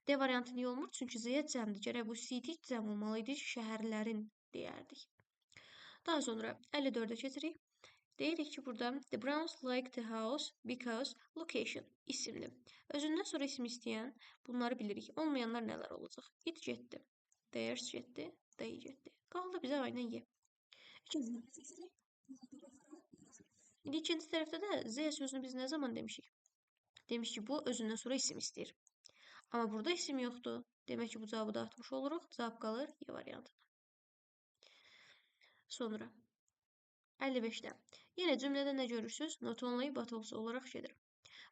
D variantı niyə olmur? Çünki Z cəmdir. Gərək bu city cəm olmalı idi. Şəhərlərin deyərdik. Daha sonra 54-ə keçirik. Deyirik ki, burada the Browns like the house because location isimdir. Özündən sonra isim istəyən bunları bilirik. Olmayanlar nələr olacaq? It getdi. Theirs getdi. They getdi. Qaldı bizə aynən Y. İndi ikinci tərəfdə də Z sözünü biz nə zaman demişik? Demiş ki, bu özündən sonra isim istəyir. Amma burada isim yoxdur. Demək ki, bu cavabı da atmış oluruq. Cavab qalır Y variantına. Sonra 55-də. Yenə cümlədə nə görürsünüz? Not only, but also olaraq gedir.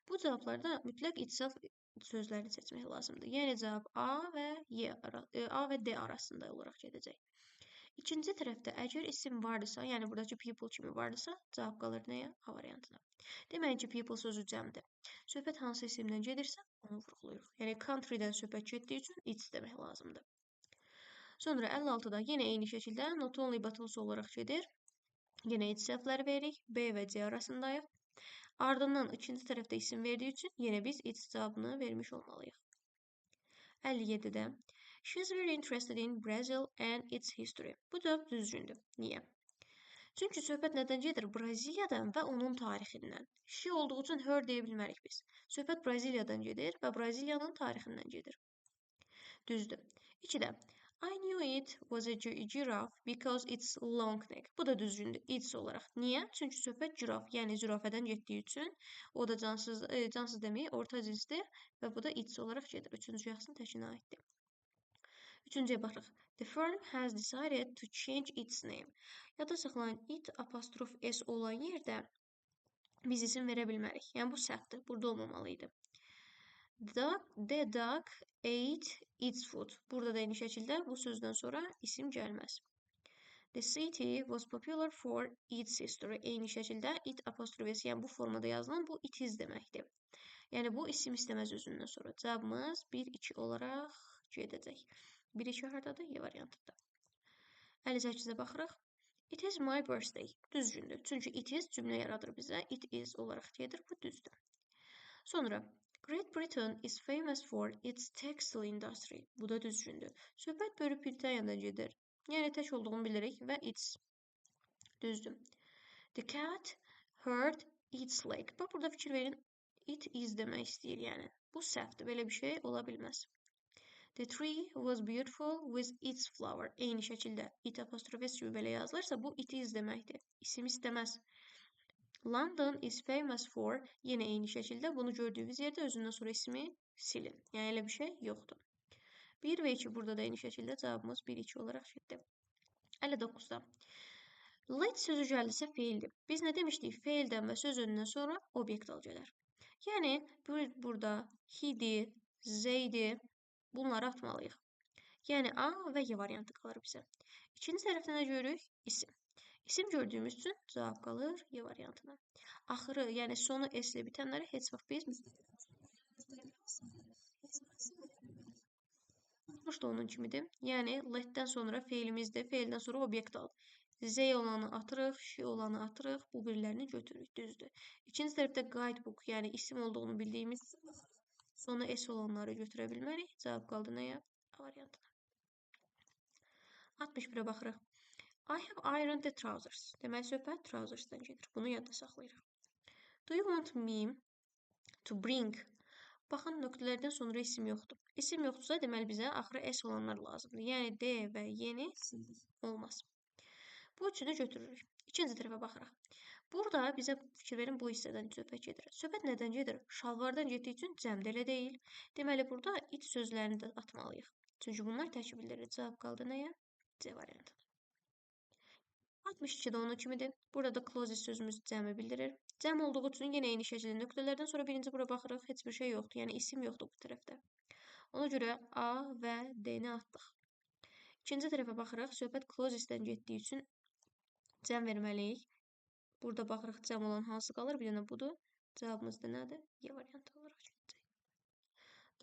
Bu cavablarda mütləq itself sözlərini seçmək lazımdır. Yəni cavab A və Y, A və D arasında olaraq gedəcək. İkinci tərəfdə əgər isim vardısa, yəni buradakı people kimi vardısa, cavab qalır nəyə? A variantına. Deməyin ki, people sözü cəmdir. Söhbət hansı isimdən gedirsə, onu vurğulayırıq. Yəni country-dən söhbət getdiyi üçün its demək lazımdır. Sonra 56-da yenə eyni şəkildə not only but also olaraq gedir. Yenə itselfləri veririk. B və C arasındayıq. Ardından ikinci tərəfdə isim verdiyi üçün yenə biz its cavabını vermiş olmalıyıq. 57-də She is very interested in Brazil and its history. Bu cavab düzgündür. Niyə? Çünki söhbət nədən gedir? Braziliyadan və onun tarixindən. She olduğu üçün her deyə bilmərik biz. Söhbət Braziliyadan gedir və Braziliyanın tarixindən gedir. Düzdür. 2-də I knew it was a giraffe because its long neck. Bu da düzgündür. Its olaraq. Niyə? Çünki söhbət giraf, yəni zürafədən getdiyi üçün o da cansız, cansız demək, orta cinsdir və bu da its olaraq gedir. Üçüncü şəxsin təkinə aiddir. Üçüncüyə baxırıq. The firm has decided to change its name. Yadda saxlayın, it apostrof s olan yerdə biz isim verə bilmərik. Yəni bu səhvdir. Burada olmamalı idi. The dog ate its food. Burada da eyni şəkildə bu sözdən sonra isim gəlməz. The city was popular for its history. Eyni şəkildə it apostrof s, yəni bu formada yazılan bu it is deməkdir. Yəni bu isim istəməz özündən sonra. Cavabımız 1-2 olaraq gedəcək. 1-2 hardadır? Y variantında. 58-ə baxırıq. It is my birthday. Düzgündür. Çünki it is cümlə yaradır bizə. It is olaraq gedir. Bu düzdür. Sonra Great Britain is famous for its textile industry. Bu da düzgündür. Söhbət Böyük Britaniyadan gedir. Yəni tək olduğunu bilirik və its. Düzdür. The cat hurt its leg. Bax burada fikir verin. It is demək istəyir yəni. Bu səhvdir. Belə bir şey ola bilməz. The tree was beautiful with its flower. Eyni şəkildə it apostrof s kimi belə yazılırsa bu it is deməkdir. İsim istəməz. London is famous for yenə eyni şəkildə bunu gördüyünüz yerdə özündən sonra ismi silin. Yəni elə bir şey yoxdur. 1 və 2 burada da eyni şəkildə cavabımız 1-2 olaraq getdi. 59-da. Let sözü gəldisə feildir. Biz nə demişdik? Feildən və söz önündən sonra obyekt al gələr. Yəni burada he-dir, they-dir. Bunları atmalıyıq. Yəni A və Y variantı qalır bizə. İkinci tərəfdə nə görürük? İsim. İsim gördüyümüz üçün cavab qalır Y variantına. Axırı, yəni sonu S ilə bitənləri heç vaxt biz 60 da onun kimidir. Yəni let-dən sonra feilimizdir. Feildən sonra obyekt al. Z olanı atırıq, she olanı atırıq, bu birilərini götürürük, düzdür. İkinci tərəfdə guidebook, yəni isim olduğunu bildiyimiz üçün sonu S olanları götürə bilmərik. Cavab qaldı nəyə? A variantına. 61-ə baxırıq. I have ironed the trousers. Deməli, söhbət trousers'dan gedir. Bunu yadda saxlayırıq. Do you want me to bring? Baxın, nöqtələrdən sonra isim yoxdur. İsim yoxdursa, deməli bizə axırı S olanlar lazımdır. Yəni D və Y-ni sildik. Olmaz. Bu üçünü götürürük. İkinci tərəfə baxırıq. Burada bizə fikir verin, bu hissədən söhbət gedir. Söhbət nədən gedir? Şalvardan getdiyi üçün cəm də elə deyil. Deməli, burada it sözlərini də atmalıyıq. Çünki bunlar təki bildirir. Cavab qaldı nəyə? C variantı. 62-də onun kimidir. Burada da closes sözümüz cəmi bildirir. Cəm olduğu üçün yenə eyni şəkildə nöqtələrdən sonra birinci bura baxırıq. Heç bir şey yoxdur. Yəni isim yoxdur bu tərəfdə. Ona görə A və D-ni atdıq. İkinci tərəfə baxırıq. Söhbət closesdən getdiyi üçün cəm verməliyik. Burada baxırıq cəm olan hansı qalır? Bir dənə budur. Cavabımız da nədir? Y variantı olaraq gedəcək.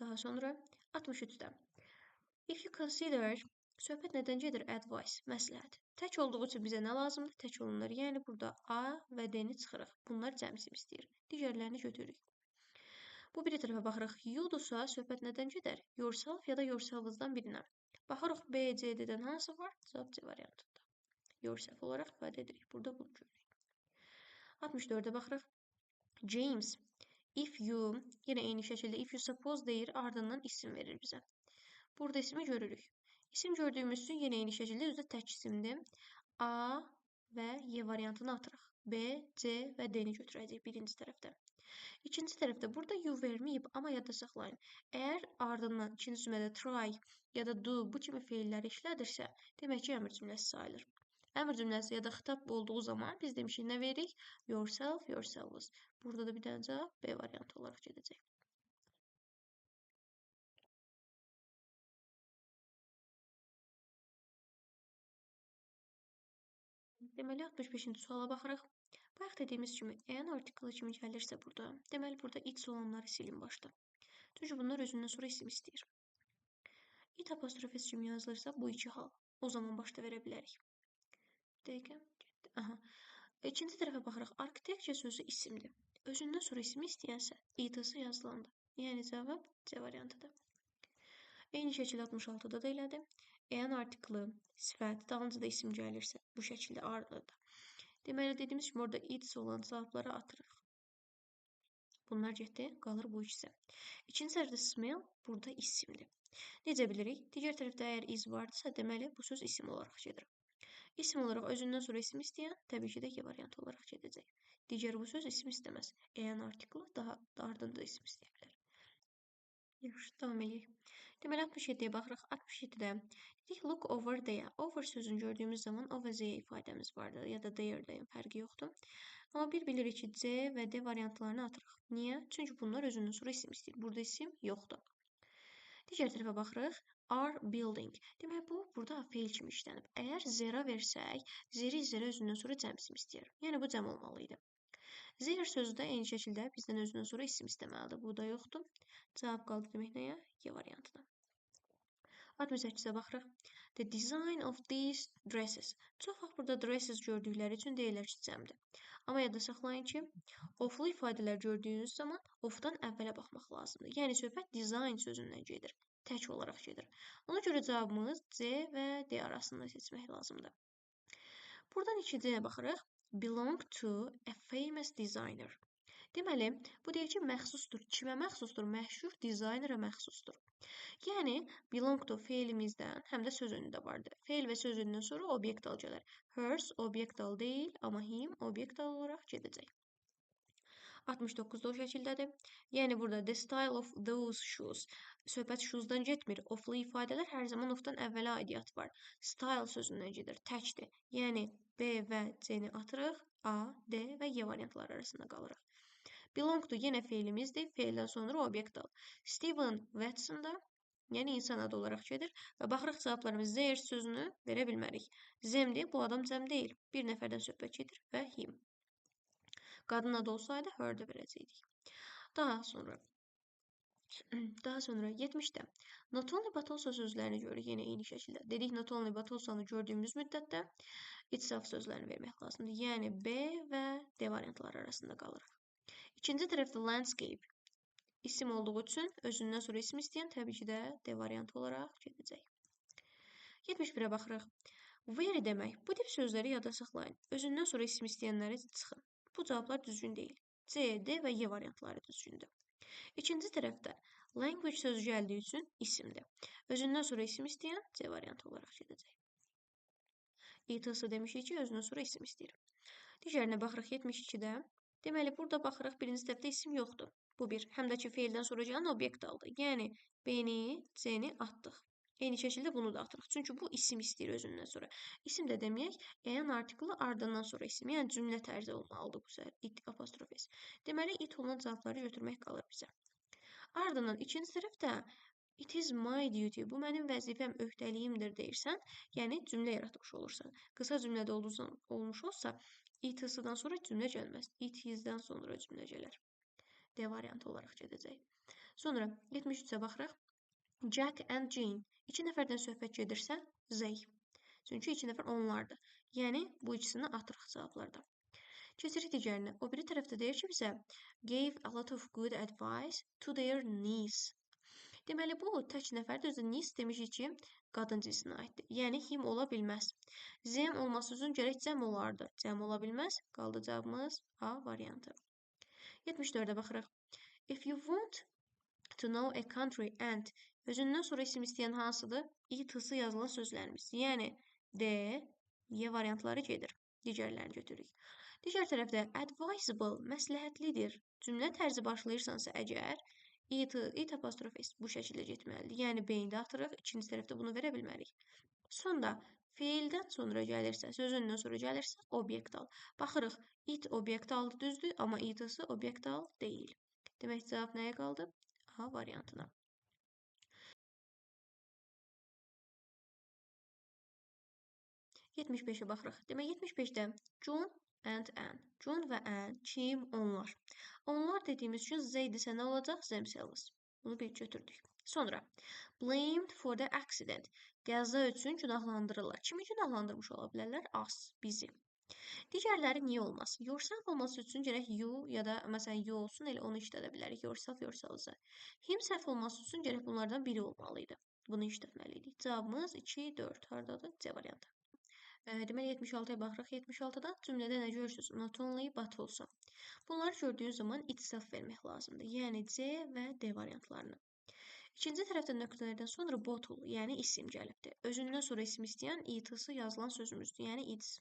Daha sonra 63-də. If you consider, söhbət nədən gedir? Advice, məsləhət. Tək olduğu üçün bizə nə lazımdır? Tək olunlar. Yəni burada A və D-ni çıxırıq. Bunlar cəm isim istəyir. Digərlərini götürürük. Bu biri tərəfə baxırıq. You-dursa söhbət nədən gedər? Yourself ya da yourselves-dan birinə. Baxırıq B, C, D-dən hansı var? Cavab C variantında. Yourself olaraq ifadə edirik. Burada bunu görürük. 64-ə baxırıq. James, if you, yenə eyni şəkildə if you suppose deyir, ardından isim verir bizə. Burada ismi görürük. İsim gördüyümüz üçün yenə eyni şəkildə özü də tək isimdir. A və Y variantını atırıq. B, C və D-ni götürəcəyik birinci tərəfdə. İkinci tərəfdə burada you verməyib, amma yadda saxlayın. Əgər ardından ikinci cümlədə try ya da do bu kimi feilləri işlədirsə, demək ki, əmr cümləsi sayılır. Əmr cümləsi ya da xitab olduğu zaman biz demişik nə veririk? Yourself, yourselves. Burada da bir dənə cavab B variantı olaraq gedəcək. Deməli, 65-ci suala baxırıq. Bayaq dediyimiz kimi, an artiklı kimi gəlirsə burada, deməli, burada it's olanları silin başda. Çünki bunlar özündən sonra isim istəyir. It apostrofesi kimi yazılırsa, bu iki hal. O zaman başda verə bilərik. Bir dəqiqə. Aha. İkinci tərəfə baxırıq. Architecture sözü isimdir. Özündən sonra ismi istəyənsə, it-sı yazılandır. Yəni, cavab C variantıdır. Eyni şəkildə 66-da da elədi. An artiklı, sifət, dalınca da isim gəlirsə, bu şəkildə ardında. Deməli, dediyimiz kimi orada it's olan cavabları atırıq. Bunlar getdi, qalır bu ikisi. İkinci tərəfdə smell burada isimdir. Necə bilirik? Digər tərəfdə əgər is vardısa, deməli, bu söz isim olaraq gedir. İsim olaraq özündən sonra isim istəyən, təbii ki də Y variantı olaraq gedəcək. Digər bu söz isim istəməz. An artiklı daha ardında isim istəyə bilər. Yaxşı, davam edək. Deməli, 67-yə baxırıq. 67-də dedik, look over there. Over sözünü gördüyümüz zaman o və Z ifadəmiz vardır. Ya da there-dəyəm, fərqi yoxdur. Amma bir bilirik ki, C və D variantlarını atırıq. Niyə? Çünki bunlar özündən sonra isim istəyir. Burada isim yoxdur. Digər tərəfə baxırıq. Are building. Deməli, bu burada feil kimi işlənib. Əgər zera versək, zeri zerə özündən sonra cəm isim istəyir. Yəni, bu cəm olmalı idi. Zer sözü də eyni şəkildə bizdən özündən sonra isim istəməlidir. Bu da yoxdur. Cavab qaldı demək nəyə? Y variantına. 68-ə baxırıq. The design of these dresses. Çox vaxt burada dresses gördükləri üçün deyirlər ki, cəmdir. Amma yadda saxlayın ki, oflu ifadələr gördüyünüz zaman ofdan əvvələ baxmaq lazımdır. Yəni, söhbət design sözündən gedir. Tək olaraq gedir. Ona görə cavabımız C və D arasında seçmək lazımdır. Buradan ikinciyə baxırıq. Belong to a famous designer. Deməli, bu deyir ki, məxsusdur. Kimə məxsusdur? Məşhur dizaynerə məxsusdur. Yəni, belong to feilimizdən həm də söz önündə vardır. Feil və söz önündən sonra obyekt al gələr. Hers obyekt al deyil, amma him obyekt al olaraq gedəcək. 69-da o şəkildədir. Yəni, burada the style of those shoes. Söhbət shoes'dan getmir. Oflu ifadələr hər zaman ofdan əvvələ aidiyyat var. Style sözündən gedir. Təkdir. Yəni, B və C-ni atırıq. A, D və Y variantları arasında qalırıq. Belong to yenə feilimizdir. Feildən sonra obyekt al. Steven Watson da, yəni insan adı olaraq gedir. Və baxırıq cavablarımız their sözünü verə bilmərik. Zemdir, bu adam cəm deyil. Bir nəfərdən söhbət gedir və him. Qadın adı olsaydı her də verəcəkdik. Daha sonra 70-də not only but also sözlərini görürük yenə eyni şəkildə. Dedik not only but also-nu gördüyümüz müddətdə itself sözlərini vermək lazımdır. Yəni B və D variantları arasında qalırıq. İkinci tərəfdə landscape isim olduğu üçün özündən sonra isim istəyən təbii ki də D variantı olaraq gedəcək. 71-ə baxırıq. Very demək. Bu tip sözləri yadda saxlayın. Özündən sonra isim istəyənləri çıxın. Bu cavablar düzgün deyil. C, D və Y variantları düzgündür. İkinci tərəfdə language sözü gəldiyi üçün isimdir. Özündən sonra isim istəyən C variantı olaraq gedəcək. It-sı demişik ki, özündən sonra isim istəyir. Digərinə baxırıq 72-də. Deməli, burada baxırıq birinci tərəfdə isim yoxdur. Bu bir. Həm də ki, feildən sonra gələn obyekt aldı. Yəni, B-ni, C-ni atdıq. Eyni şəkildə bunu da atırıq. Çünki bu isim istəyir özündən sonra. İsim də deməyək, an artiklı ardından sonra isim. Yəni, cümlə tərzi olmalıdır bu səhər. It apostrof s. Deməli, it olan cavabları götürmək qalır bizə. Ardından ikinci tərəfdə it is my duty. Bu mənim vəzifəm, öhdəliyimdir deyirsən, yəni cümlə yaratmış olursan. Qısa cümlədə olmuş olsa, it-dan sonra cümlə gəlməz. It is-dən sonra cümlə gələr. D variantı olaraq gedəcək. Sonra 73-ə baxırıq. Jack and Jane. İki nəfərdən söhbət gedirsə, they. Çünki iki nəfər onlardır. Yəni, bu ikisini atırıq cavablarda. Keçirik digərinə. O biri tərəfdə deyir ki, bizə gave a lot of good advice to their niece. Deməli, bu tək nəfərdir. Özü niece demişik ki, qadın cinsinə aiddir. Yəni, him ola bilməz. Zem olması üçün gərək cəm olardı. Cəm ola bilməz. Qaldı cavabımız A variantı. 74-ə baxırıq. If you want to know a country and özündən sonra isim istəyən hansıdır? It-sı yazılan sözlərimiz. Yəni, D, Y variantları gedir. Digərlərini götürürük. Digər tərəfdə advisable, məsləhətlidir. Cümlə tərzi başlayırsansa əgər, it apostrof s bu şəkildə getməlidir. Yəni, B-ni də atırıq. İkinci tərəfdə bunu verə bilmərik. Sonda feildən sonra gəlirsə, sözündən sonra gəlirsə, obyekt al. Baxırıq, it obyekt aldı düzdür, amma it-sı obyekt al deyil. Demək, cavab nəyə qaldı? A variantına. 75-ə baxırıq. Demək, 75-də John and Ann. John və Ann kim? Onlar. Onlar dediyimiz üçün Z idisə nə olacaq? Themselves. Bunu bir götürdük. Sonra blamed for the accident. Qəza üçün günahlandırırlar. Kimi günahlandırmış ola bilərlər? Us, bizi. Digərləri niyə olmaz? Yourself olması üçün gərək you ya da məsələn you olsun, elə onu işlədə bilərik. Yourself, yourselves-a. Himself olması üçün gərək bunlardan biri olmalı idi. Bunu işlətməliydik. Cavabımız 2, 4. Hardadır? C variantı. Deməli, 76-ya baxırıq. 76-da cümlədə nə görürsünüz? Not only, but also. Bunları gördüyünüz zaman itself vermək lazımdır. Yəni C və D variantlarını. İkinci tərəfdə nöqtələrdən sonra bottle, yəni isim gəlibdir. Özündən sonra isim istəyən it-sı yazılan sözümüzdür. Yəni it's.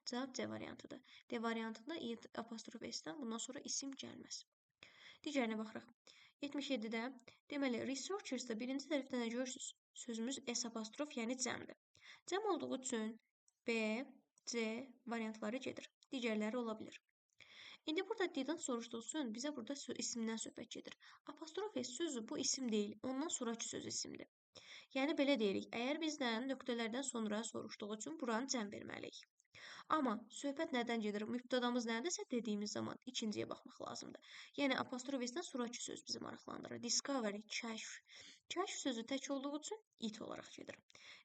Cavab C variantıdır. D variantında it apostrof s-dən bundan sonra isim gəlməz. Digərinə baxırıq. 77-də deməli, researchers-da birinci tərəfdə nə görürsünüz? Sözümüz s apostrof, yəni cəmdir. Cəm olduğu üçün B, C variantları gedir. Digərləri ola bilər. İndi burada didn't soruşduğu üçün bizə burada isimdən söhbət gedir. Apostrof s sözü bu isim deyil, ondan sonrakı söz isimdir. Yəni belə deyirik, əgər bizdən nöqtələrdən sonra soruşduğu üçün buranı cəm verməliyik. Amma söhbət nədən gedir? Mübtədamız nədirsə dediyimiz zaman ikinciyə baxmaq lazımdır. Yəni apostrof s-dən sonrakı söz bizi maraqlandırır. Discovery, kəşf. Kəşf sözü tək olduğu üçün it olaraq gedir.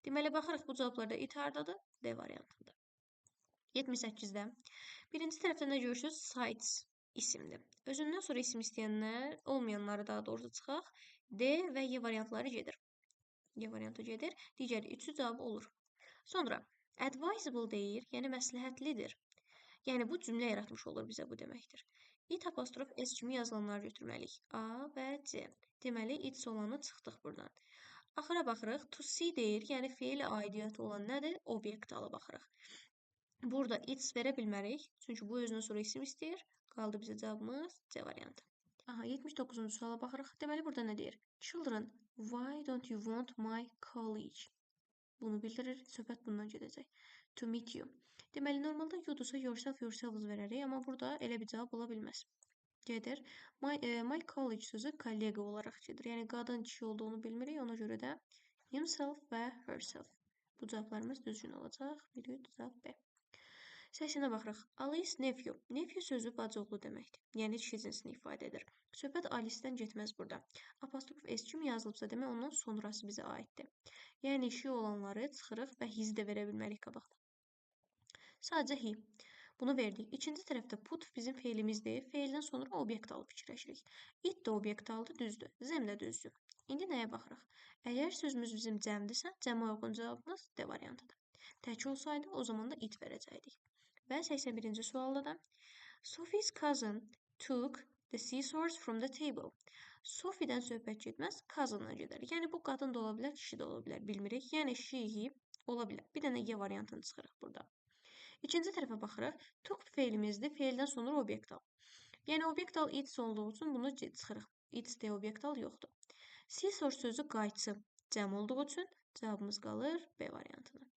Deməli, baxırıq bu cavablarda it hardadır? D variantında. 78-də. Birinci tərəfdə nə görürsünüz? Sites isimdir. Özündən sonra isim istəyənlər, olmayanları daha doğrusu çıxaq. D və Y variantları gedir. Y variantı gedir. Digər üçü cavabı olur. Sonra advisable deyir, yəni məsləhətlidir. Yəni bu cümlə yaratmış olur bizə bu deməkdir. It apostrof s kimi yazılanları götürməliyik. A və C. Deməli, it's olanı çıxdıq buradan. Axıra baxırıq. To see deyir, yəni feil aidiyyatı olan nədir? Obyekt ala baxırıq. Burada it's verə bilmərik. Çünki bu özündən sonra isim istəyir. Qaldı bizə cavabımız C variantı. Aha, 79-cu suala baxırıq. Deməli, burada nə deyir? Children, why don't you want my colleague? Bunu bildirir. Söhbət bundan gedəcək. To meet you. Deməli, normalda you-dursa yourself, yourselves verərik. Amma burada elə bir cavab ola bilməz. Gedir. My colleague sözü kollega olaraq gedir. Yəni, qadın kişi olduğunu bilmirik. Ona görə də himself və herself. Bu cavablarımız düzgün olacaq. 1, 3, cavab B. 80-ə baxırıq. Alice nephew. Nephew sözü bacıoğlu deməkdir. Yəni, kişi cinsini ifadə edir. Söhbət Alice-dən getməz burada. Apostrof S kimi yazılıbsa demək, ondan sonrası bizə aiddir. Yəni, she olanları çıxırıq və his də verə bilmərik qabaqda. Sadəcə he. Bunu verdik. İkinci tərəfdə put bizim feilimizdir. Feildən sonra obyekt alıb fikirləşirik. It də obyekt aldı, düzdür. Zem də düzdür. İndi nəyə baxırıq? Əgər sözümüz bizim cəmdirsə, cəmə uyğun cavabımız D variantıdır. Tək olsaydı, o zaman da it verəcəkdik. Və 81-ci sualda da Sophie's cousin took the scissors from the table. Sophie-dən söhbət getməz, cousin-dan gedər. Yəni bu qadın da ola bilər, kişi də ola bilər, bilmirik. Yəni she ola bilər. Bir dənə Y variantını çıxırıq burada. İkinci tərəfə baxırıq. Took feilimizdir. Feildən sonra obyekt al. Yəni obyekt al it's olduğu üçün bunu çıxırıq. It's deyə obyekt al yoxdur. Scissors sözü qayçı cəm olduğu üçün cavabımız qalır B variantına.